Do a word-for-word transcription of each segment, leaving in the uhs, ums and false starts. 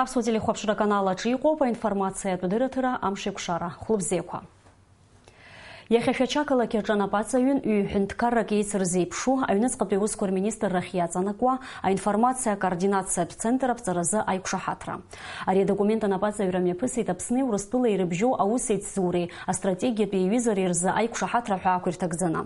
Аԥсуа телехәаԥшра аканал аҿы иҟоуп аинформациатә дырраҭара Амшеикәшара. Хәлыбзиақәа. Иахьа Шәача ақалақь аҿы анапаҵаҩын ҩ-ҳәынҭқаррак еицырзеиԥшу аҩныҵҟатәи аусқәа рминистррахь иаҵанакуа аинформациа акоординациатә центр аԥҵаразы аиқәшаҳаҭра. Ари адокумент анапаҵаҩра мҩаԥысит Аԥсни Урыстәылеи ирыбжьоу аусеицзуреи астратегиатәи аиҩызареи рзы аиқәшаҳаҭра ҳәаақәа ирҭагӡаны.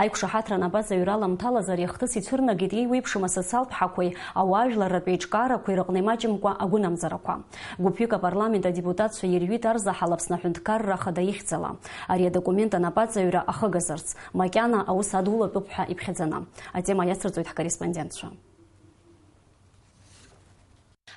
Аиқәшаҳаҭра анапаҵаҩра аламҭалаз ари ахҭыс ицәырнагеит еиуеиԥшым асоциалтә ҳақәеи ауаажәларратә еиҿкаарақәеи рыҟны имаҷымкәа агәынамӡарақәа. Гәыԥҩык апарламент адепутатцәа ирҩит арзаҳал Аԥсны аҳәынҭқарра ахада ихьӡала ари адокумент анапаҵаҩра ахыгазарц, макьана аус адулатәуп ҳәа иԥхьаӡаны. Атема иацырҵоит ҳкорреспондентцәа.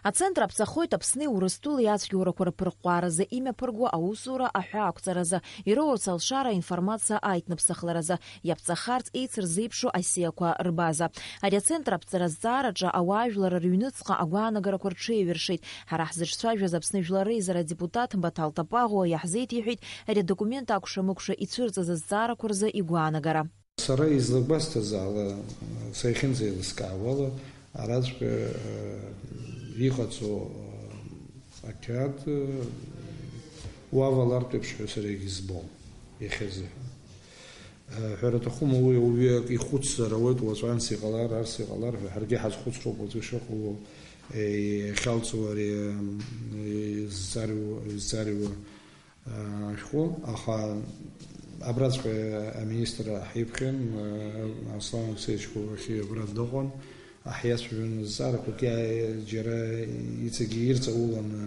Ацентр аԥҵахоит Аԥсни Урыстәылеи ацәгьоурақәа рыԥырҟҟааразы имҩаԥырго аусура аҳәаақәҵаразы, ироурц алшара аинформациа аиҭныԥсахларазы, иаԥҵахарц еицырзеиԥшу асиақәа рбаза. Ари ацентр аԥҵара азҵаараҿы ауаажәлар рыҩныҵҟа агәаанагарақәа рҽеиҩыршеит. Ҳара ҳзыҿцәажәаз Аԥсны Жәлар Реизара адепутат Баҭал Тапаӷәуа иаҳзеиҭеиҳәеит ари адокумент акәша-мыкәша ицәырҵыз азҵаарақәа рзы игәаанагара. Сара излагәасҭаз ала, са иахьынӡеилыскаауала, араҵәҟьа, э, иҟаҵоу, э, ақьаад, э, уавалартә еиԥш ҳәа сара егьизбом, иахьазыҳәа. Э, ҳәара аҭахума, уи ауаҩы ак ихәыцзар ауеит, уаҵәы анс иҟалар, арс иҟалар ҳәа, ҳаргьы ҳазхәыцроуп уаҵәы ишыҟало, э, иахьалҵуа ари, э, изҵариу-, изҵариуа ашәҟәы, аха абраҵәҟьа аминистр ҳиԥхьан, Аслан Алексеевич Кулахи абра дыҟан, ҳиацәажәон зҵаарақәак, иа-, џьара иҵегьы ирҵауланы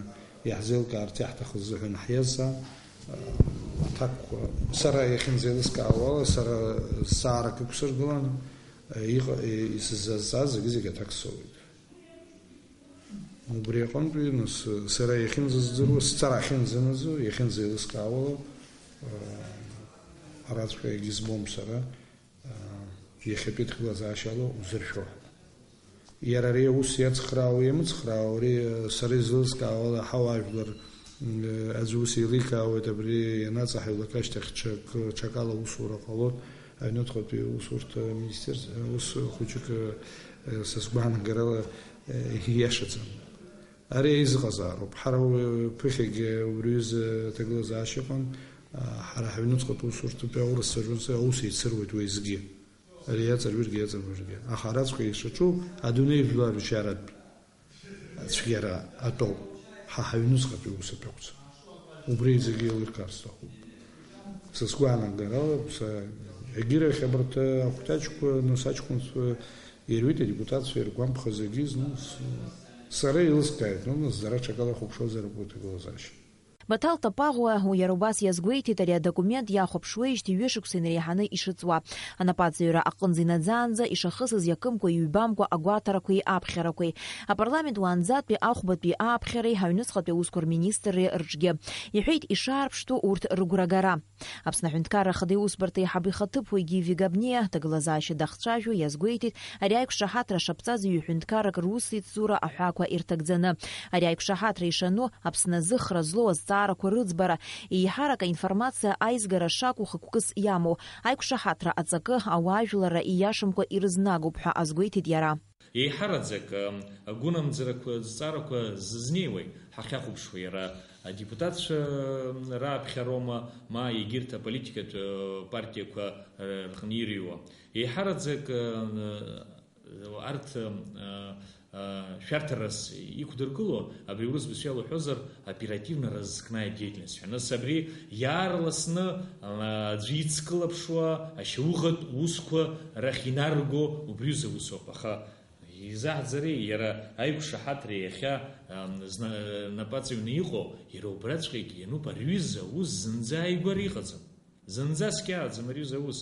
иаҳзеилкаарц иаҳҭахыз азыҳәан ҳиазҵаан, аҭакқәа, сара иахьынӡеилыскаауала, сара зҵаарак ықәсыргыланы, иҟа-, исзазҵааз зегьы-зегьы аҭак соуеит. Убри аҟынтәи, нас, сара иахьынӡаздыруа, сцара ахьынӡанаӡо, иахьынӡеилыскаауала, э, араҵәҟьа егьызбом сара, э, иахьатәи ҭагылазаашьала узыршәо ҳәа. Иара ари аус иацхраауа, иамыцхраауа, ари, э, сара излызкаауала, ҳауаажәлар, э, аӡәы ус еиликаауеит, абри ианаҵаҳаҩлак ашьҭахь ҽак, ҽакала аусура ҟалоит, аҩныҵҟатәи аусурҭа аминистерс-, ус хәыҷык, э, са сгәаанагарала, э, ииашаӡам. Ари аизыҟазаароуп. Ҳара уи ԥыхьагьы убри аҩыза аҭагылазаашьа ыҟан, а, ҳара ҳаҩнуҵҟатәи усурҭатәи аурысцәа рзы аус еицыруеит уеизгьы. Ари иаҵарҩыргьы, иаҵарҩыргьы. Аха араҵәҟьа ишаҿу адунеи жәлар ршьаратә ацәгьара атәоуп. Ҳа ҳаҩнуҵҟатәи усатә акәӡам. Убри зегьы еилыркаар сҭахуп. Са сгәаанагарала, са егьирахь абарҭ ахәҭаҷқәа, нас аҷкәынцәа ирҩит, адепутатцәа иргәамԥхаз зегьы, ну, с-, сара еилыскааит, ну, нас дара ҽакала ихәаԥшуазароуп урҭ аҭагылазаашьа. Баҭал Тапаӷәуа иара убас иазгәеиҭеит ари адокумент иахәаԥшуеижьҭеи ҩышықәса инреиҳаны ишыҵуа. Анапаҵаҩра аҟынӡа инаӡаанӡа ишахысыз иакымкәа-иҩбамкәа агәаҭарақәеи аԥхьарақәеи. Апарламент уаанӡатәи ахәбатәи ааԥхьареи аҩныҵҟатәи аусқәа рминистрреи рҿгьы. Иҳәеит ишаарԥштәу урҭ рыгәрагара. Аԥсны Аҳәынҭқарра Ахада Иусбарҭа аиҳабы ихаҭыԥуаҩ Гиви Габниа аҭагылазаашьа дахцәажәо иазгәеиҭеит, ари аиқәшаҳаҭра шаԥҵазаҩ ҩ-ҳәынҭқаррак русеицура аҳәаақәа ирҭагӡаны. Ари аиқәшаҳаҭра ишану Аԥсны азы хра злоу азҵаарақәа рыӡбара, еиҳарак аинформациа аизгара шакәу хықәкыс иамоу, аиқәшаҳаҭра аҵакы ауаажәларра ииашамкәа ирызнагоуп ҳәа азгәеиҭеит иара. Еиҳараӡак, ы, агәынамӡарақәа, зҵаарақәа зызнеиуеи, ҳахьахәаԥшуа иара адепутатцәа, ы, рааԥхьароума, ма егьырҭ аполитикатә, ы, партиақәа, ы, рҟны ирыҩуа. Еиҳараӡак, ы, ы, арҭ, ы, ы, шәарҭарас иқәдыргыло, абри урыс бызшәала уҳәозар, оперативно-розыскная деятельность ҳәа. Нас абри иаарласны, ы, аӡәы ицклаԥшуа ашьауӷатә усқәа рахь инарго убри аҩыза усоуп. Аха Изаҳӡарыи, иара аиқәшаҳаҭра иахьа, ам, зна-, напаҵаҩны иҟоу, иара убраҵәҟьагь иануп, ари аҩыза аус зынӡа ааигәара иҟаӡам. Зынӡа скьааӡам ари аҩыза аус.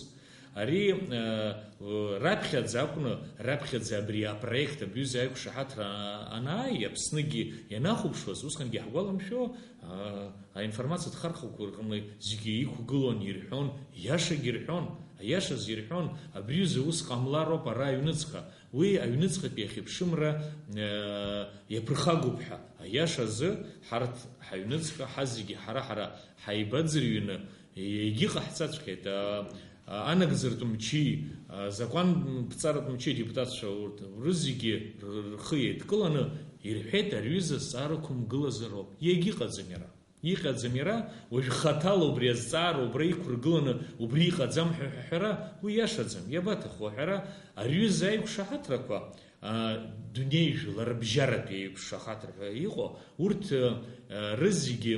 Ари, а, у, раԥхьаӡа акәны, раԥхьаӡа абри апроект, абри аҩыза аиқәшаҳаҭра а-, анааи, Аԥсныгьы ианахәаԥшуаз, усҟангьы ҳгәаламшәо, а, аинформациатә хархәақәа рҟны зегьы иқәгылон, ирҳәон, иашагьы рҳәон, аиашаз ирҳәон, абри аҩыза ус ҟамлароуп ара аҩныҵҟа. Уи аҩныҵҟатәи ахьыԥшымра, э, иаԥырхагоуп ҳәа. Аиаша азы, ҳарҭ ҳаҩныҵҟа ҳазегьы ҳара-ҳара ҳаибаӡырҩны, егьыҟаҳҵаҵәҟьеит, а, Анагӡаратә мчи, азакәанԥҵаратә мчи адепутатцәа урҭ рызегьы р-, рхы еидкыланы ирҳәеит, ари аҩыза азҵаара ықәымгылазароуп. Иагьыҟаӡам иара. Иҟаӡам иара, уажә хаҭала убри азҵаара убра иқәыргыланы убри иҟаӡам ҳәа аҳәара, уи иашаӡам. Иабаҭаху аҳәара, ари аҩыза аиқәшаҳаҭрақәа, а, дунеи жәлар рыбжьаратәи аиқәшаҳаҭра ҳәа иҟоу, урҭ, а, рызегьы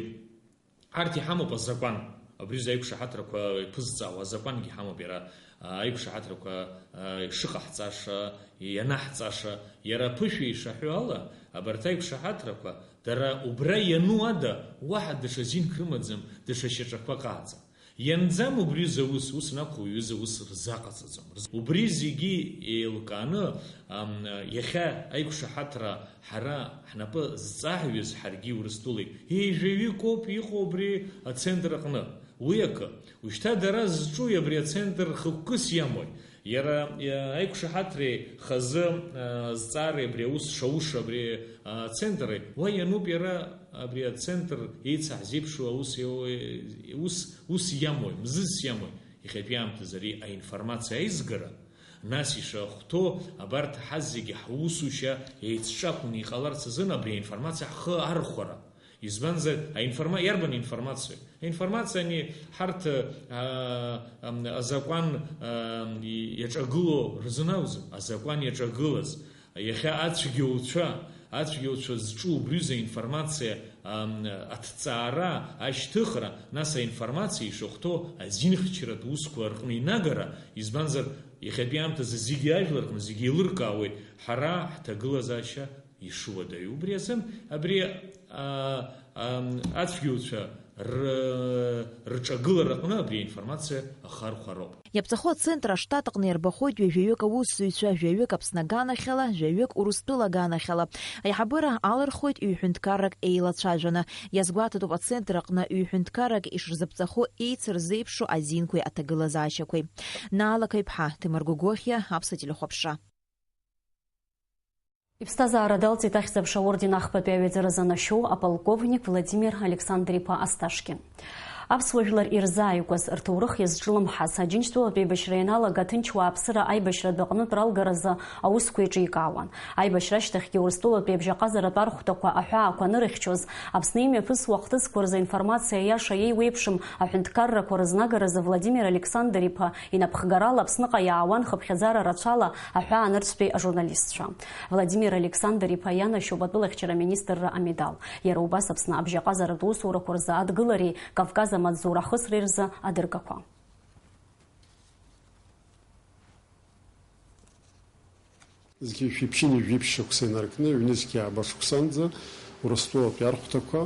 Арҭ иҳамоуп азакәан, абри аиқәшаҳаҭрақәа иԥызҵаауа азакәангьы иҳамоуп иара, аиқәшаҳаҭрақәа, а, ишыҟаҳҵаша, ианаҳҵаша, иара аԥышәа ишаҳәо ала, абарҭ аиқәшаҳаҭрақәа, дара убра иану ада, уаҳа даҽа зинк рымаӡам, даҽа шьаҿақәак ааӡам. Ианӡам убри аҩыза аус, ус анакәха, уи аҩыза аус рзаҟаҵаӡом. Убри зегьы еилкааны, ам, иахьа аиқәшаҳаҭра ҳара ҳнапы зҵаҳҩыз ҳаргьы Урыстәылеи, ҩажәаҩык ауп иҟоу абри ацентр аҟны. Уи акы. Ушьҭа дара зҿуи абри ацентр хықәкыс иамои? Иара, иа-, аиқәшаҳаҭреи хазы, а, зҵаареи абри аус шауша абри, а, ацентри, уа иануп иара абри ацентр еицаҳзеиԥшу аус ио-, ус, ус иамои, мзызс иамои? Иахьатәи аамҭазы ари аинформациа аизгара, нас ишахәҭоу абарҭ ҳазегьы ҳусушьа еицҿакәны иҟаларц азын абри аинформациа ҳхы архәара. Избанзар, аинформа-, иарбан информациои? Аинформациа ани ҳарҭ, а, ам, азакәан, ам, и-, иаҿагылоу рзын акәӡам, азакәан иаҿагылаз, иахьа ацәгьоуцәа, ацәгьоуцәа зҿу убри аҩыза аинформациа, ам, аҭҵаара, ашьҭыхра, нас аинформациа ишахәҭоу азинхьчаратә усқәа рҟны инагара, избанзар, иахьатәи аамҭазы зегьы ажәлар рҟны зегьы еилыркаауеит, ҳара ҳҭагылазаашьа ишуадаҩу. Убри азын абри, а, ам, ацәгьоуцәа р-, рҿагылараҟны абри аинформациа ахархәароуп. Иаԥҵахо ацентр аштат аҟны иарбахоит ҩажәаҩык аусзуҩцәа, жәаҩык Аԥсны аганахьала, жәаҩык Урыстәыла аганахьала. Аиҳабыра алырхуеит ҩ-ҳәынҭқаррак еилацәажәаны. Иазгәаҭатәуп ацентр аҟны ҩ-ҳәынҭқаррак ишырзаԥҵахо еицырзеиԥшу азинқәеи аҭагылазаашьақәеи. Наала Қаиԥҳа, Ҭемыр Гогохиа, Аԥсуа телехәаԥшра. Иԥсҭазаара далҵит Ахьӡ-аԥша аорден ахԥатәи аҩаӡара занашьоу аполковник Владимир Александр-иԥа Асташкин. Аԥсуа жәлар ирзааигәаз, рҭоурых иазҿлымҳаз, Аџьынџьтәылатә еибашьра ианалага, аҭынч уааԥсыра аибашьратә аҟнытә ралгаразы аусқәа еиҿикаауан. Аибашьра ашьҭахьгьы Урыстәылатәи абжьаҟазаратә архәҭақәа аҳәаақәа анырыхьчоз, Аԥсны имҩаԥысуа ахҭысқәа рзы аинформациа иаша иеиуеиԥшым аҳәынҭқаррақәа рызнагаразы Владимир Александр-иԥа инапхгарала Аԥсныҟа иаауан хыԥхьаӡара рацәала аҳәаанырцәтәи ажурналистцәа. Владимир Александр-иԥа ианашьоуп атәылахьчара министрра амедал. Иара убас Аԥсны абжьаҟазаратә усурақәа рзы адгылареи Кавказ амаҵзура ахысреи рзы адыргақәа. Зқьи жәшәи ԥшьынҩажәи жәиԥшь шықәса инаркны, ҩнызқьи ааба шықәсанӡа Урыстәылатәи архәҭақәа,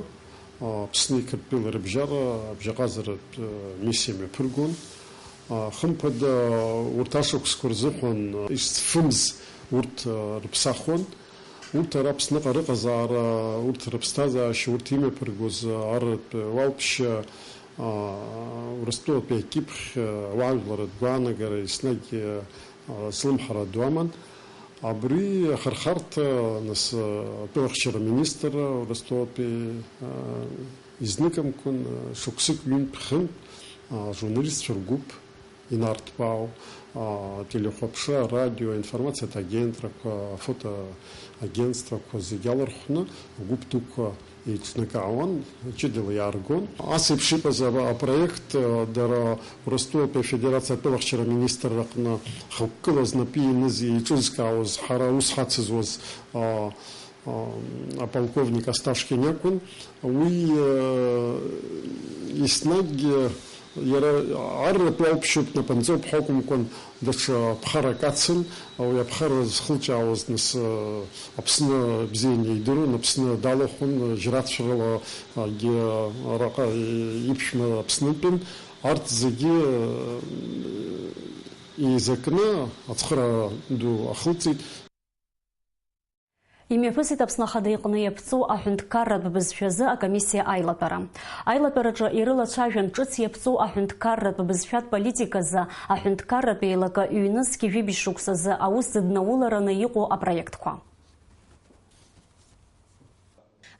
а, Аԥсни Қырҭтәылеи рыбжьара абжьаҟазаратә, а, миссиа мҩаԥыргон. А, хымԥада, урҭ ашықәсқәа рзыҳәан, а, ишцәымз урҭ, а, рыԥсахуан. Урҭ ара Аԥсныҟа рыҟазаара, урҭ рыԥсҭазаашьа, урҭ имҩаԥыргоз, а, арратә уалԥшьа, а, Урыстәылатәи акьыԥхь, а, ауаажәларратә гәаанагара еснагь, а, злымҳара ду аман. Абри ахырхарҭа, нас, атәылахьчара министр Урыстәылатәи, а, изныкымкәан, а, шықәсык ҩынтә-хынтә, а, ажурналистцәа ргәыԥ инарҭбаау, а, ателехәаԥшра, арадио, аинформациатә агентрақәа, афотоагентствақәа зегьы алархәны агәыԥ дуқәа еиҿнакаауан, ҷыдала иааргон. Ас еиԥш иҟаз ап-, апроект, а, дара Урыстәылатәи Афедерациа атәылахьчара министрра аҟны хықәкыла знапы ианыз еиҿызкаауаз, ҳара аус ҳацызуаз, а, а, аполковник Асташкин иакәын. Уи, а, еснагь, а, иара арратә уалԥшьоуп, напынҵоуп ҳәа акәымкәан, даҽа ԥхарак ацын, уи аԥхара зхылҿиаауаз нас, э, Аԥсны бзианы идыруан, Аԥсны далахәын, жьрацәарала, агьы араҟа иԥшәма Аԥснытәын, арҭ зегьы, э, еизакны ацхыраара ду ахылҵит. Имҩаԥысит Аԥсны Ахада иҟны иаԥҵоу аҳәынҭқарратә бызшәазы акомиссиа аилатәара. Аилатәараҿы ирылацәажәан ҿыц иаԥҵоу аҳәынҭқарратә бызшәатә политиказы аҳәынҭқарратә еилакы ҩнызқьи жәибжь шықәсазы аус зыднаулараны иҟоу апроектқәа.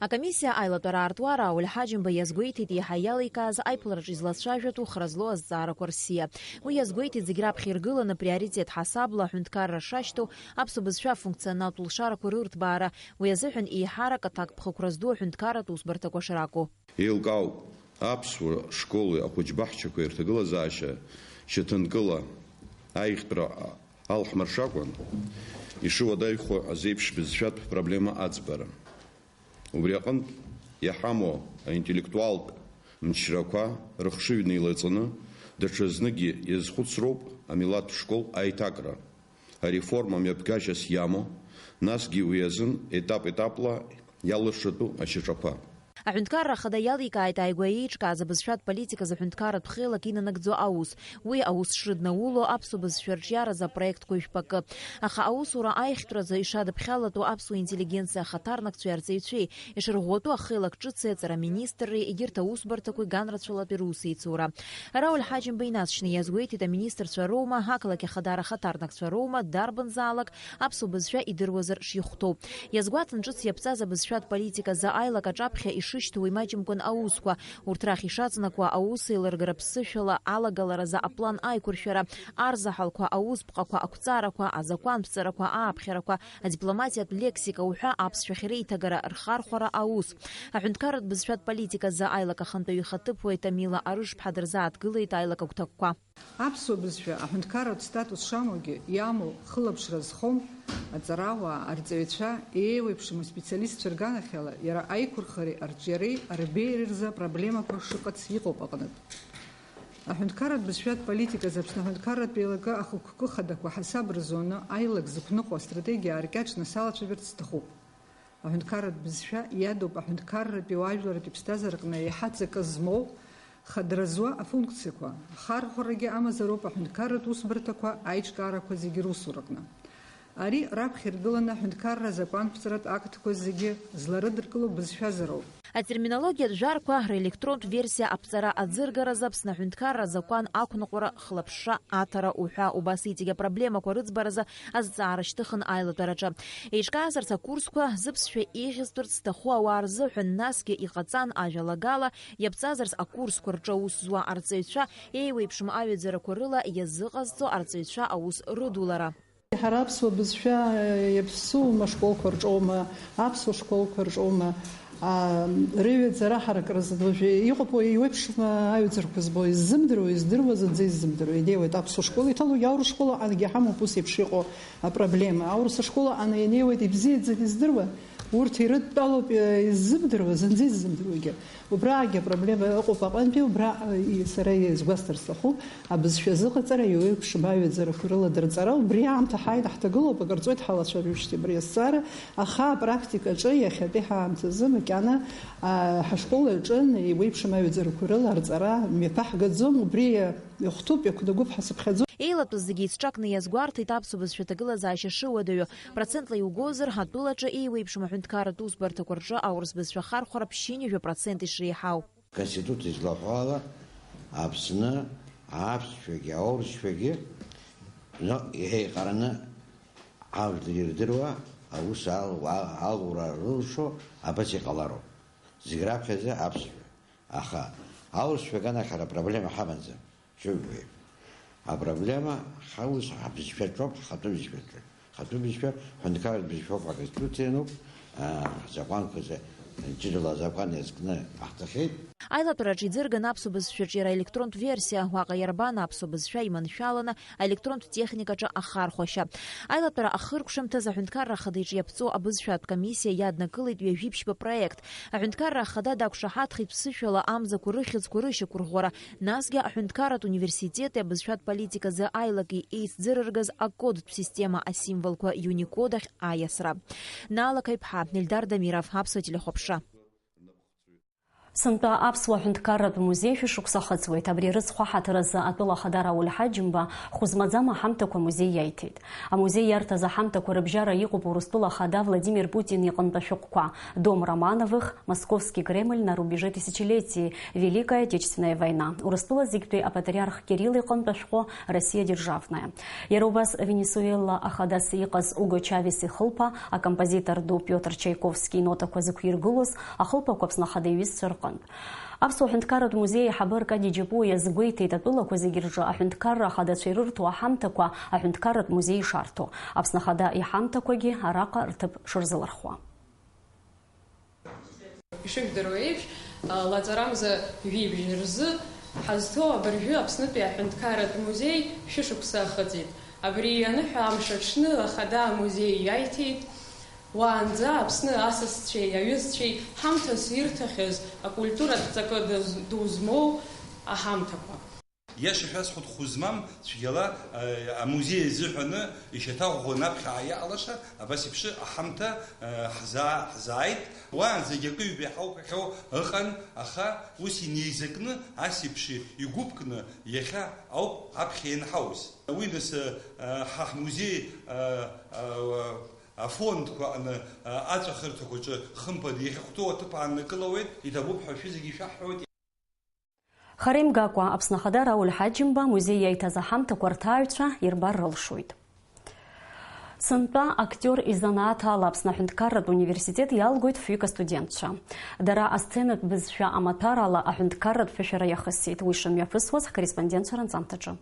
Акомиссиа аилатәара аартуа Рауль Ҳаџьымба иазгәеиҭеит еиҳа иаликааз аиԥылараҿы излацәажәатәу хра злоу азҵаарақәа рсиа. Уи иазгәеиҭеит зегь раԥхьа иргыланы приоритет ҳасабла аҳәынҭқарра шашьҭоу, аԥсуа бызшәа афункционалтә лшарақәа рырҭбаара, уи азыҳәан еиҳарак аҭакԥхықәра зду аҳәынҭқарратә усбарҭақәа шракәу. Еилкаауп, аԥсуа школи ахәыҷбаҳчақәеи рҭагылазаашьа шьаҭанкыла аиӷьтәра алхмыршакәан, ишыуадаҩхо азеиԥш бызшәатә проблема аӡбара. Убри аҟынтә иҳамоу аинтеллектуалтә мчрақәа рыхшыҩ неилаҵаны, даҽазныкгьы иазхәыцроуп амилаҭтә школ аиҭакра, ареформа мҩаԥгашьас иамоу, насгьы уи азын етап-етапла иалыршатәу ашьаҿақәа. Аҳәынҭқарра Ахада иаликааит ааигәа еиҿкааз абызшәатә политиказ аҳәынҭқарратә хеилак инанагӡо аус. Уи аус шрыднауло аԥсуа бызшәа рҿиаразы апроектқәа жәпакы. Аха аусура аиӷьтәразы ишадыԥхьалатәу аԥсуа интеллигенциа ахаҭарнакцәеи арҵаҩцәеи ишырӷәӷәатәу ахеилак ҿыци аҵара министрреи егьырҭ аусбарҭақәеи ганрацәалатәи русеицура. Рауль Ҳаџьымба инаҵшьны иазгәеиҭеит аминистрцәа роума, ақалақь ахадара ахаҭарнакцәа роума, дарбанзаалак аԥсуа бызшәа идыруазар шихәҭоу. Иазгәаҭан ҿыц иаԥҵаз абызшәатә политиказы аилак аҿаԥхьа ишышьҭоу имаҷымкәан аусқәа, урҭ рахь ишаҵанакуа аусеилыргара ԥсышәала алагаларазы аплан аиқәыршәара, арзаҳалқәа, аусԥҟақәа, ақәҵарақәа, азакәанԥҵарақәа, ааԥхьарақәа, адипломатиатә лексика уҳәа аԥсшәахь реиҭагара, рхархәара аус. Аҳәынҭқарратә бызшәатә политиказы аилак ахантәаҩы ихаҭыԥуаҩ Тамила Арышԥҳа дырзааҭгылеит аилак агәҭакқәа. Аԥсуа бызшәа аҳәынҭқарратә статус шамоугьы, иамоу хылаԥшра зхом аҵарауаа, арҵаҩцәа, еиуеиԥшым аспециалистцәа рганахьала иара аиқәырхареи арҿиареи арбеиареи рзы апроблемақәа шыҟац иҟоуп аҟнытә. Аҳәынҭқарратә бызшәатә политиказ Аԥсны аҳәынҭқарратә еилакы ахықәкы хадақәа ҳасаб рзуны аилак зықәныҟәо астратегиа ааркьаҿны салацәажәарц сҭахуп. Аҳәынҭқарратә бызшәа иадуп аҳәынҭқарратәи уаажәларратәи ԥсҭазаараҟны еиҳа ҵакы змоу, хадара зуа афункциақәа, ахархәарагьы амазароуп аҳәынҭқарратә усбарҭақәа аиҿкаарақәа зегьы русураҟны. Ари раԥхьа иргыланы аҳәынҭқарра азакәанԥҵаратә актқәа зегьы зларыдыркыло бызшәазароуп. Атерминологиатә жәарқәа релектрон версиа аԥҵара аӡыргаразы Аԥсны аҳәынҭқарра азакәан ақәныҟәара, хылаԥшра, аҭара уҳәа убас иҵегь апроблемақәа рыӡбаразы азҵаара шьҭыхын аилатәараҿы. Еиҿкаазарц акурсқәа зыԥсшәа еиӷьызтәырц зҭаху ауаа рзыҳәан, насгьы иҟаҵан ажәалагала иаԥҵазарц акурсқәа рҿы аус зуа арҵаҩцәа еиуеиԥшым аҩаӡарақәа рыла иазыҟазҵо арҵаҩцәа аус рыдулара. Ҳара аԥсуа бызшәа иаԥсоума ашколқәа рҿоума, аԥсуа школқәа рҿоума, а, рыҩаӡара ҳаракыразы уажәы иҟоуп уи еиуеиԥшым аҩаӡарақәа збо, иззымдыруа, издыруа, зынӡа иззымдыруа инеиуеит аԥсуа школ, иҭало иаурыс школ аҟангьы ҳамоуп ус еиԥш иҟоу апроблема. Аурыс ашкол аҟаны инеиуеит ибзиаӡаны издыруа, урҭ ирыдтәалоуп, иззымдыруа, зынӡа иззымдыруагьы. Убраагьы апроблема ыҟоуп аҟынтәи, убра, и-, сара изгәасҭар сҭахуп, абызшәа азыҟаҵара, еиуеиԥшым аҩаӡарақәа рыла дырҵара, убри аамҭа ҳааины ҳҭагылоуп, акыр ҵуеит ҳалацәажәоижьҭеи абри азҵаара, аха апрактикаҿы иахьатәи ҳаамҭазы макьана, а, ҳашкол аҿы еиуеиԥшым аҩаӡарақәа рыла арҵара мҩаԥаҳгаӡом, убри иахәҭоуп, иақәнагоуп ҳәа сыԥхьаӡоит. Еилатәаз зегьы еицҿакны иазгәарҭеит аԥсуа бызшәа ҭагылазаашьа шыуадаҩу. Процентла иугозар, атәылаҿы еиуеиԥшым аҳәынҭқарратә усбарҭақәа рҿы аурыс бызшәа ахархәара ԥшьынҩажәа процент ишреиҳау. Конституциа излаҳәо ала, Аԥсны аԥсшәагьы аурысшәагьы, но, иҳәеиҟараны ажәлар ирдыруа, аус ал-, ал-, алура рылшо абас иҟалароуп. Зегь раԥхьаӡа аԥсшәа. Аха аурысшәа аганахьала апроблема ҳамаӡам. Шәыббоит. Апроблема ҳаус ҳабызшәаҿоуп, ҳхатәы бызшәаҿы. Ҳхатәы бызшәа, ҳәынҭқарратә бызшәоуп, ҳаконституциа иануп, аа, ҳзакәанқәа зе-, ҷыдала азакәан иазкны иҟаҳҵахьеит. Аилатәараҿы иӡырган аԥсуа бызшәаҿы иара аелектронтә версиа, уаҟа иарбан аԥсуа бызшәа иманшәаланы аелектронтә техникаҿы ахархәашьа. Аилатәара ахыркәшамҭаз аҳәынҭқарра ахада иҿы иаԥҵоу абызшәатә комиссиа иаднакылеит ҩажәи ԥшьба проект. Аҳәынҭқарра ахада дақәшаҳаҭхеит ԥсышәала амзақәа рыхьӡқәа рышьақәырӷәӷәара, насгьы аҳәынҭқарратә университети абызшәатә политиказы аилаки еицӡырыргаз акодтә система асимволқәа Unicode ахь аиасра. Наала Қаиԥҳа, Ельдар Дамиров, Аԥсуа телехәаԥшра. Сынтәа аԥсуа ҳәынҭқарратә музеи шәышықәса ахыҵуеит. Абри рыцхәа ҳаҭыр азы атәыла ахада Рауль Ҳаџьымба хәы змаӡам аҳамҭақәа амузеи иаиҭеит. Амузеи иарҭаз аҳамҭақәа рыбжьара иҟоуп Урыстәыла ахада Владимир Путин иҟынтә ашәҟәқәа: «Дом Романовых», «Московский Кремль на рубеже тысячелетий», «Великая Отечественная война», Урыстәыла зегьтәи апатриарх Кирилл иҟынтә ашәҟәы «Россия державная». Иара убас Венесуела ахадас иҟаз Уго Чавес ихылԥа, акомпозитор ду Пиотр Чаиковски инотақәа зықәиргылоз ахылԥақәа Аԥсны ахада иҩызцәа рҟынтә. Аԥсуа ҳәынҭқарратә музеи аиҳабы Аркади Џьапуа иазгәеиҭеит, атәылақәа зегьы рҿы аҳәынҭқарра ахадацәа ирырҭо аҳамҭақәа аҳәынҭқарратә музеи ишарҭо. Аԥсны ахада иҳамҭақәагьы араҟа рҭыԥ шырзылырхуа. Ишыжәдыруа еиԥш, лаҵарамза жәибжь рзы ҳазҭоу абыржәы Аԥснытәи аҳәынҭқарратә музеи шәышықәса ахыҵит. Абри аныҳәа амш аҽны ахада амузеи иаиҭеит. Уаанӡа Аԥсны асасцәеи аҩызцәеи ҳамҭас ирҭахьаз акультуратә ҵакы дыз-, ду змоу аҳамҭақәа. Иаша шәасҳәоит, хәы змам цәгьала, а, амузеи азыҳәаны ишьаҭаӷәӷәаны аԥхьа иаалаша, абас еиԥш аҳамҭа, а, ҳзаа-, ҳзааит. Уаанӡагьы акы-ҩба иҳауҳәахьоу ыҟан, аха ус инеизакны, ас еиԥш игәыԥкны иахьа ауп аԥхьа ианҳауз. Уи нас, а, ҳа ҳмузеи, а, а, афондқәа аҟны, а, аҵәахырҭақәа рҿы хымԥада иахьахәҭоу аҭыԥ ааннакылауеит, иҭабуп ҳәа шәызегьы ишәаҳҳәоит. Хара имгакәа, Аԥсны Ахада Рауль Ҳаџьымба амузеи иаиҭаз аҳамҭақәа рҭааҩцәа ирбар рылшоит. Сынтәа актиор изанааҭ ала Аԥсны аҳәынҭқарратә университет иалгоит фҩык астудентцәа. Дара асценатә бызшәа амаҭәар ала аҳәынҭқарратә ԥышәара иахысит, уи шымҩаԥысуаз ҳкорреспондентцәа ранҵамҭаҿы.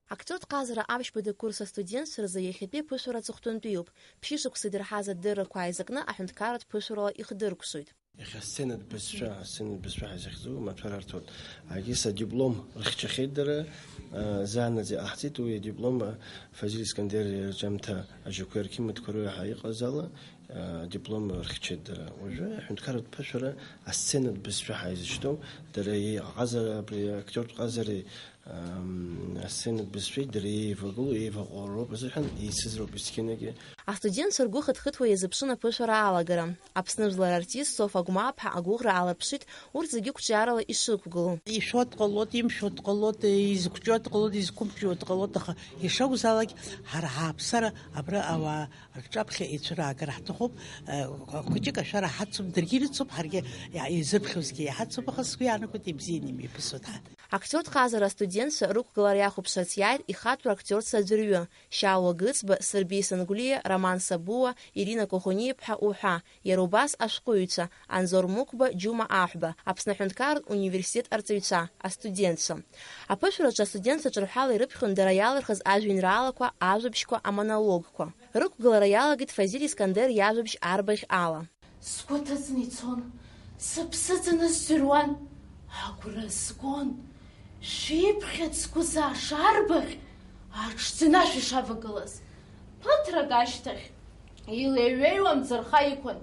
Актиортә ҟазара аԥшьбатәи акурс астудентцәа рзы иахьатәи аԥышәара аҵыхәтәантәиуп. Ԥшьышықәса идырҳаз адыррақәа ааизакны аҳәынҭқарратә ԥышәарала ихдыркәшоит. Иахьа асценатә бызшәа, асценатә бызшәа ҳәа изыхьӡу амаҭәар арҭоит. Агьыс адиплом рыхьчахьеит дара, а, заанаҵ иҟаҳҵеит уи адиплом, а, Фазиль Искандер ирҿиамҭа ажьақәеи арқьымаҭқәа рыла ҳәа иҟаз ала, а, адиплом рыхьчеит дара. Уажәы аҳәынҭқарратә ԥышәара асценатә бызшәа ҳәа изышьҭоу, дара иҟазара, абри актиортә ҟазареи, Ам, асценатә бызшәеи дареи еивагылоу, еиваҟәыроуп азыҳәан еицызроуп есқьынагьы. Астудентцәа ргәы хыҭхыҭуа иазыԥшын аԥышәара алагара. Аԥсны жәлар артист Софа Агәмааԥҳа агәыӷра аларԥшит урҭ зегьы қәҿиарала ишықәгылоу. Ишәо дҟалоит, имшәо дҟалоит, изықәҿио дҟалоит, изқәымҿио дҟалоит, аха ишакәзаалак ҳара ҳааԥсара абра ауаа рҿаԥхьа ицәыраагар ҳҭахуп, э, хәыҷык ашәара ҳацуп, даргьы ирыцуп, ҳаргьы иа-, изырԥхьозгьы иҳацуп, аха сгәы иаанагоит ибзианы имҩаԥысуеит ҳәа. Актиортә ҟазара астудентцәа рықәгылара иахәаԥшырц иааит ихатәу актиортә аӡәырҩы, Шьалуа Гыцба, Сырбеи Сангәлиа, Роман Сабуа, Ирина Коӷониаԥҳа уҳәа, иара убас ашәҟәыҩҩцәа Анзор Мықәба, Џьума Аҳәба, Аԥсны аҳәынҭқарратә университет арҵаҩцәа, астудентцәа. Аԥышәараҿы астудентцәа ҿырҳәала ирыԥхьон дара иалырхыз ажәеинраалақәа, ажәабжьқәа, амонологқәа. Рықәгылара иалагеит Фазиль Искандер иажәабжь арбаӷь ала. Сгәы ҭыҵны ицон, сыԥсы ӡаны сӡырҩуан, агәра згон, шәиԥхьыӡ сгәы зааша арбаӷь аҽӡаны ашә ишавагылаз. Ԥыҭрак ашьҭахь, илеиҩеиуа амӡырха иқәын,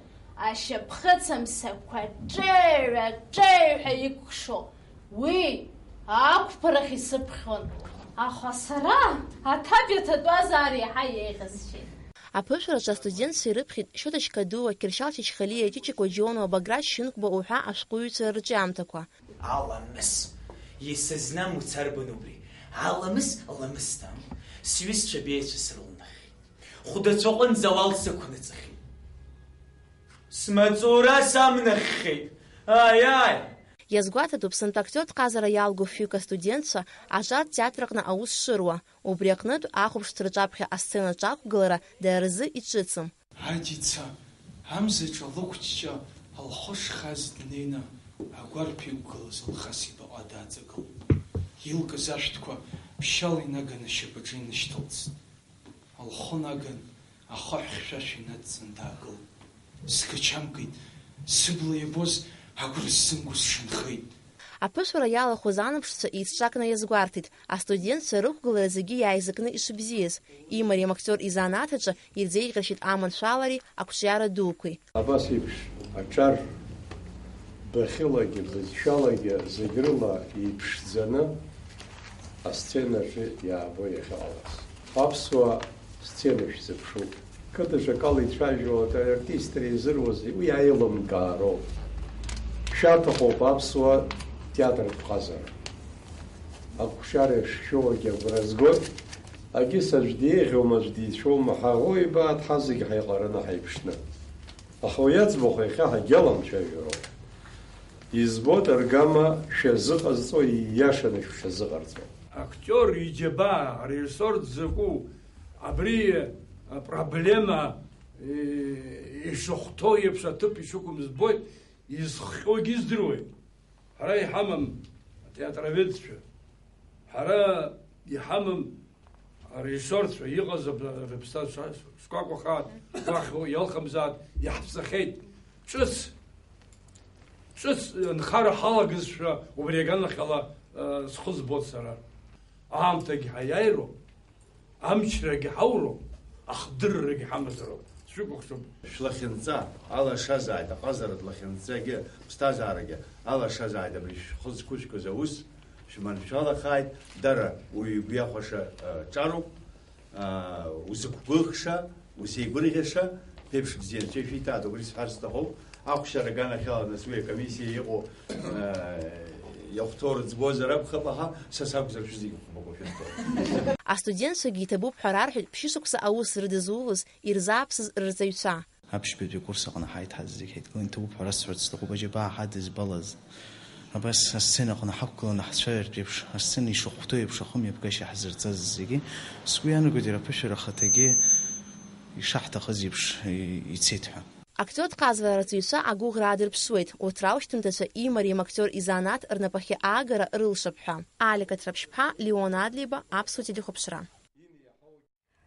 ашьапхыц амсақәа ҿеҩа-ҿеҩҳәа икәшо, уи ақәԥарахь исыԥхьон, аха сара аҭаб иаҭатәазаара еиҳа еиӷьасшьеит. Аԥышәараҿы астудентцәа ирыԥхьеит Шьоҭа Шькадуа, Кьыршьал Чачхалиа, Ҷыҷыкәа Џьонуа, Баграт Шьынқәба уҳәа ашәҟәыҩҩцәа рырҿиамҭақәа. Аламыс! Исызнам уцарбан убри. Аламыс ламысдам. Сҩызцәа беицәа срылнахит. Хәдацәаҟынӡа ауал сықәнаҵахьеит. Смаҵура самнаххьеит. Аиааи! Иазгәаҭатәуп сынтәа актиортә ҟазара иалго фҩык астудентцәа аҿар театр аҟны аус шыруа. Убри аҟнытә, ахәаԥшцәа рҿаԥхьа асценаҿы ақәгылара дара рзы иҿыцым. Адица, амзаҿа лықәҷҷа, лхы шхаз днеины, агәарԥ иқәгылаз Алхас ибаҟа дааҵагылт. Илкыз ашәҭқәа ԥшьала инаганы ашьапаҿы инышьҭалҵт. Лхы наган, ахаҳә хьшәашәа инадҵан даагылт. Сгачамкит, сыбла иабоз агәра сзымго сшанхеит. Аԥышәара иалахәыз анаԥшцәа еицҿакны иазгәарҭеит, астудентцәа рықәгылара зегьы иааизакны ишыбзиаз, имариам актиор изанааҭаҿы ирзеиӷьаршьеит аманшәалареи ақәҿиара дуқәеи. Абас еиԥш аҿар быхьылагьы бызшәалагьы зегь рыла иԥшӡаны асценаҿы иаабо иахьыҟалаз. Аԥсуа сцена шәзыԥшуп. Қыҭаҿ акала ицәажәо артистра изыруазеи, уи аилымкаароуп. Шәарҭахоуп аԥсуа театртә ҟазара. Ақәшара шшәоугьы агәра згоит. Агьыс аӡә деиӷьума, аӡә дицәоума, ҳаӷоу ибааит ҳазегь ҳаиҟараны ҳаиԥшны. Аха уи аӡбахә иахьа ҳагьаламцәажәароуп. Избоит аргама шәазыҟазҵо, ииашаны шәшазыҟарҵо. Актиор иџьабаа, арежиссор дзакәу, абри апроблема, э, ишахәҭоу еиԥш аҭыԥ ишықәым збоит, изхҟьогьы здыруеит. Ҳара иҳамам атеатроведцәа, ҳара иҳамам арежиссорцәа, иҟаз аб-, рыԥсҭазаашьа шкәакәахааит, уахь иалхымзаат, иаҳԥсахьеит. Ҿыц, ҿыц нхара ҳалагазшәа убри аганахьала, э, схы збоит сара. Аамҭагь ҳаиааироуп. Амчрагьы ҳауроуп, ахдыррагьы ҳамазароуп. Сшәыкәыхшоуп. Шәлахьынҵа алашазааит, аҟазаратә лахьынҵагьы, ԥсҭазаарагьы алашазааит, абри шәхы зқәышәкыз аус шәманшәалахааит, дара уаҩы игәы иахәаша, а, ҿароуп, а, узықәгәыӷша, узеигәырӷьаша, ԥеиԥш бзиа анцәа ишәиҭааит, убри сҳәар сҭахуп. Ахәшьара аганахьала нас уи акомиссиа иҟоу, э, иахәҭоу рыӡбозар акәхап, аха са сакәзар шәзегьы хәбақәа шәызҭо. Астудентцәагьы иҭабуп ҳәа рарҳәеит ԥшьышықәса аус рыдызулоз, ирзааԥсаз рырҵаҩцәа. Аԥшьбатәи акурс аҟны ҳаидҳазегь ҳаидгылан, иҭабуп ҳәа расҳәарц сҭахуп, аџьабаа ҳадызбалаз. Абас асценаҟны ҳақәгыланы ҳцәажәартә еиԥш, асцена ишахәҭоу еиԥш ахымҩаԥгашьа ҳзырҵаз зегьы, сгәы иаанагоит иара аԥышәара ахаҭагьы ишаҳҭахыз еиԥш и-, ицеит ҳәа. Актиортә ҟазара арҵаҩцәа агәыӷра аадырԥшуеит, урҭ раушьҭымҭацәа имариам актиор изанааҭ рнапахьы аагара рылшап ҳәа. Алика Ҭраԥшьԥҳа, Леон Адлеиба, Аԥсуа телехәаԥшра.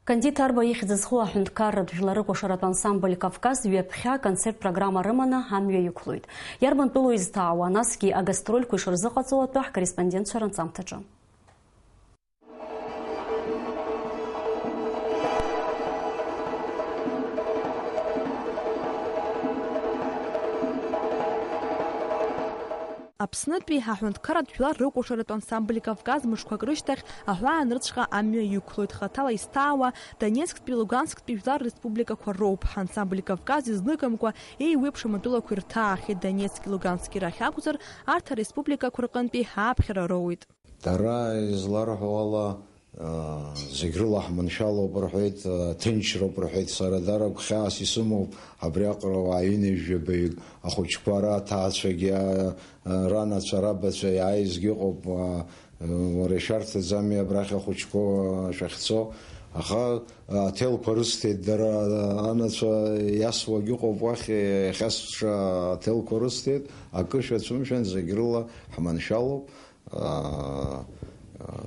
Кандид Арба ихьӡ зху аҳәынҭқарратә жәлар рыкәашаратә ансамбль Кавказ ҩаԥхьа аконцерттә программа рыманы амҩа иқәлоит. Иарбантәылоу изҭаауа, насгьы агастрольқәа ишырзыҟаҵоу атәы ҳкорреспондентцәа ранҵамҭаҿы. Аԥснытәи аҳәынҭқарратә жәлар рыкәашаратә ансамбль Кавказ мышқәак рышьҭахь аҳәаанырцәҟа амҩа иқәлоит, хаҭала изҭаауа Донецктәи Лугансктәи жәлар республикақәа роуп. Ансамбль Кавказ изныкымкәа еиуеиԥшым атәылақәа ирҭаахьеит, Донецки Лугански рахь акәзар, арҭ ареспубликақәа рҟынтәи ааԥхьара роуеит. Дара изларҳәо ала, аа, зегь рыла ҳманшәалоуп рҳәеит, аа, ҭынчроуп рҳәеит, сара дара гәхьаас исымоуп, абриаҟара уаа ҩынҩажәаҩык ахәыҷқәа, ара аҭаацәагьы, аа, ранацәа, рабацәа иааизгьы ыҟоуп, аа, уара ишәарҭаӡами абрахь ахәыҷқәа шәахьцо, аха аҭелқәа рысҭеит дара, анацәа иасуагь ыҟоуп уахь, иахьасша аҭелқәа рысҭеит, акы шәацәымшәан, зегь рыла ҳманшәалоуп. Аа,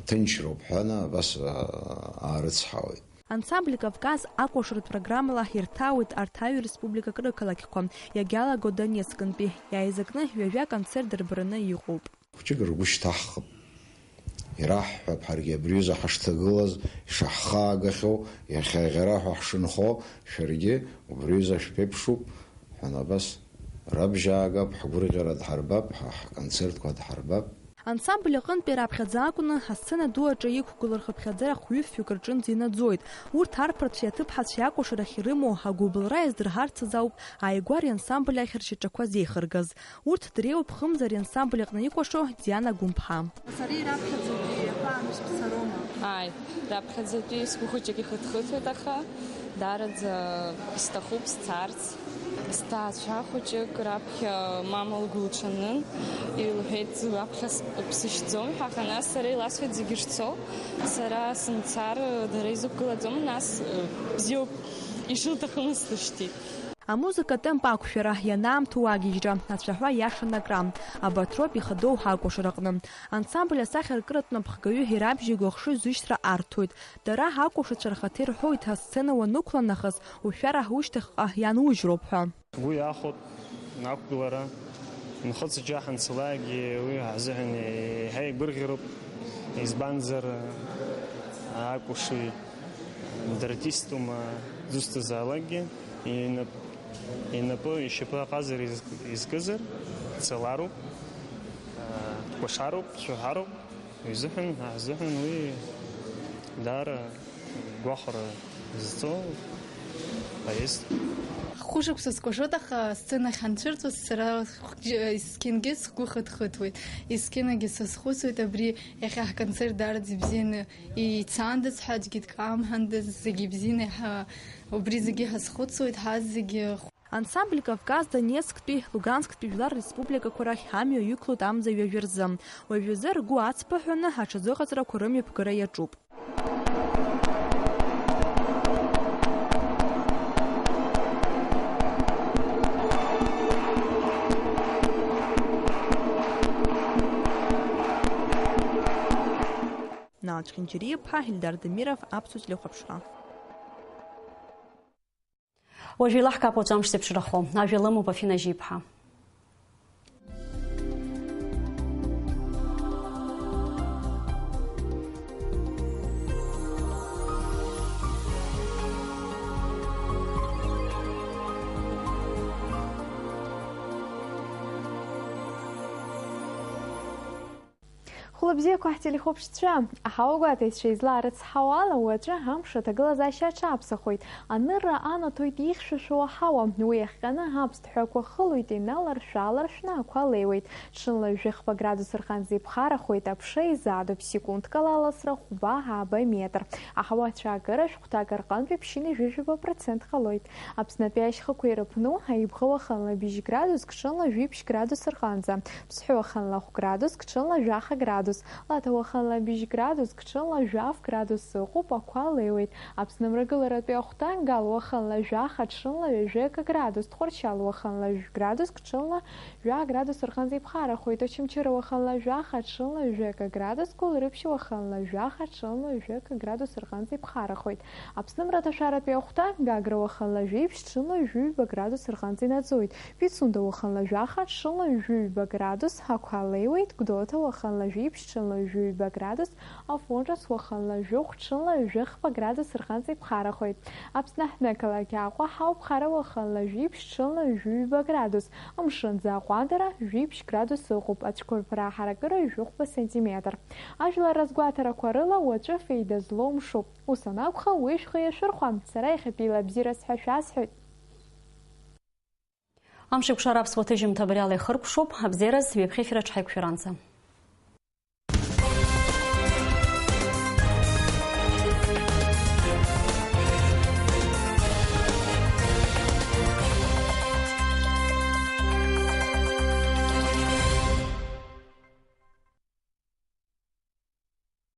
ҭынчроуп ҳәа, абас, аа, аарыцҳауеит. Ансамбль Кавказ акәашаратә программала ирҭаауеит арҭ аҩ республикак рықалақьқәа, иагьалаго Донецкынтәи, иааизакны ҩажәа концерт дырбараны иҟоуп. Хәыҷык ргәы шьҭаҳхып. Ираҳҳәап, ҳаргьы абри аҩыза ҳашҭагылаз, ишаҳхаагахьоу, иахьа иаӷьараҳәа ҳшынхо, шәаргьы убри аҩыза шәԥеиԥшуп, ҳәа абас рабжьаагап, ҳгәырӷьара дҳарбап, ҳа ҳконцертқәа дҳарбап. Ансамбль аҟынтәи раԥхьаӡа акәны, асцена ду аҿы иқәгылоу рхыԥхьаӡара хәҩышәҩык рҿынӡа инаӡоит. Урҭ арԥарцәеи аҭыԥҳацәеи акәашарахь ирымоу агәыбылра иаздырҳарц азы ауп ааигәа ари ансамбль ахь ршьаҿақәа зеихыргаз. Урҭ дреиуоуп хымзар ари ансамбль аҟны икәашо Диана Гәымԥҳа. Сара ираԥхьаӡатәи аҳәаанырцә бцароума? Ааи, раԥхьаӡатәи сгәы хәыҷык ихыҭхыҭуеит, аха даараӡа исҭахуп сцарц. Сҭаацәа хәыҷык раԥхьа мама лгәылҽанын, илҳәеит, аԥхьа с-, бсышьҭӡом ҳәа, аха нас сара иласҳәеит зегьы шцо, сара сымцар, дара изықәгылаӡом, нас, э, бзиоуп, ишылҭахымыз слышьҭит. Амузыка темп ақәшәара, ианаамҭоу агьежьра, ацәаҳәа иашан акран, абарҭ роуп ихадоу ҳакәашараҟны. Ансамбль асахьаркыратә напхгаҩы ирабжьеигоу ахшыҩзышьҭра арҭоит. Дара ҳакәашацәа рхаҭа ирҳәоит, асцена уанықәла нахыс, ушәара ушьҭахьҟа ианужьроуп ҳәа. Сгәы иахәоит ақәгылара, нхыҵ џьа ҳанцалакгьы уи ҳзыҳәан еиҳа игәырӷьароуп, избанзар, акәашаҩ дартистума, дызусҭазаалакгьы, инап-, инапы, ишьапы аҟазара из-, изкызар, дцалароуп, дкәашароуп, дцәаҳәароуп. Уи изыҳәан, ҳзыҳәан уи даара гәахәара зҵоу Поезд. Хәышықәса скәашоит, аха сценахь анцәырҵуаз сара есқьынгьы сгәы хыҭхыҭуеит. Есқьынагьы сазхәыцуеит абри иахьа ҳконцерт даараӡа ибзианы ицандаз ҳәа аӡәгьы дкамҳандаз, зегьы ибзианы иаҳа-, убри зегьы ҳазхәыцуеит ҳазегьы. Ансамбль Кавказ Донецктәи, Лугансктәи жәлар республикақәа рахь амҩа иқәлоит амза ҩажәа рзы. Уажәазы ргәы ацԥыҳәаны аҽазыҟаҵарақәа рымҩаԥгара иаҿуп. Нал Чхинчириа-иԥҳа, Ильдар Дамиров, Аԥсуа телехәаԥшра. Уажә еилаҳкаап уаҵәы амш зеиԥшрахо. Ажәа лымоуп Афина Жьиԥҳа. Хәлабзиақәа ҳтелехәаԥшцәа, аҳауагәаҭаҩцәа излаарыцҳауала, уаҵәы амш аҭагылазаашьа аҽаԥсахоит. Анырра анаҭоит ихьшәашәо аҳауа, уи иахҟьаны аԥсҭҳәақәа хылоит, иналаршә-ааларшәны ақәа леиуеит. Ҽынла жәахба градус рҟынӡа иԥхарахоит, аԥша изаатуп, секундк ала аласра хәба-ааба метр. Аҳауа ацәаакыра шәҟәҭак рҟынтәи ԥшьынҩажәи жәаба процент ҟалоит. Аԥснытәи ашьхақәа ирыԥну, Аибӷа уахынла быжь градуск, ҽынла жәиԥшь градус рҟынӡа. Ԥсҳәы уахынла хә градуск, ҽынла жәаха градус. Лаҭа уахынла быжь градуск, ҽынла жәаф градус ыҟоуп, ақәа леиуеит. Аԥсны мрагыларатәи ахәҭа, Гал уахынла жәаха, ҽынла ҩажәи акы градус, Тҟәарчал уахынла жәгә градуск, ҽынла жәа градус рҟынӡа иԥхарахоит. Очамчыра уахынла жәаха, ҽынла ҩажәи акы градус, Гәылрыԥшь уахынла жәаха, ҽынла ҩажәи акы градус рҟынӡа иԥхарахоит. Аԥсны мраҭашәаратәи ахәҭа, Гагра уахынла жәиԥшь, ҽынла ҩажәи ҩба градус рҟынӡа инаӡоит. Пицунда уахынла жәаха, ҽынла ҩажәи ҩба градус, ақәа леиуеит. Гәдоуҭа уахынла жәиԥшь, ҽынла ҩажәи ҩба градус, Афон Ҿыц уахынла жәохә, ҽынла ҩажәи хԥа градус рҟынӡа иԥхарахоит. Аԥсны аҳҭнықалақь Аҟәа ҳауп, Хара уахынла жәиԥшь, ҽынла ҩажәи ҩба градус, мшынӡы аҟәандара жәиԥшь градус ыҟоуп, ацәқәырԥара аҳаракыра жәохәба сантиметр. Ажәлар разгәаҭарақәа рыла уаҵәы феида злоу мшуп. Ус анакәха, уи шәхы иашәырхәа. Сара иахьатәиала абзиара сҳәа шәасҳәоит. Амш еиқәшара аԥсуа ҭыжьымҭа абри ала ихыркәшоуп. Абзиараз, ҩаԥхьа ефир аҿы ҳаиқәшәаранӡа.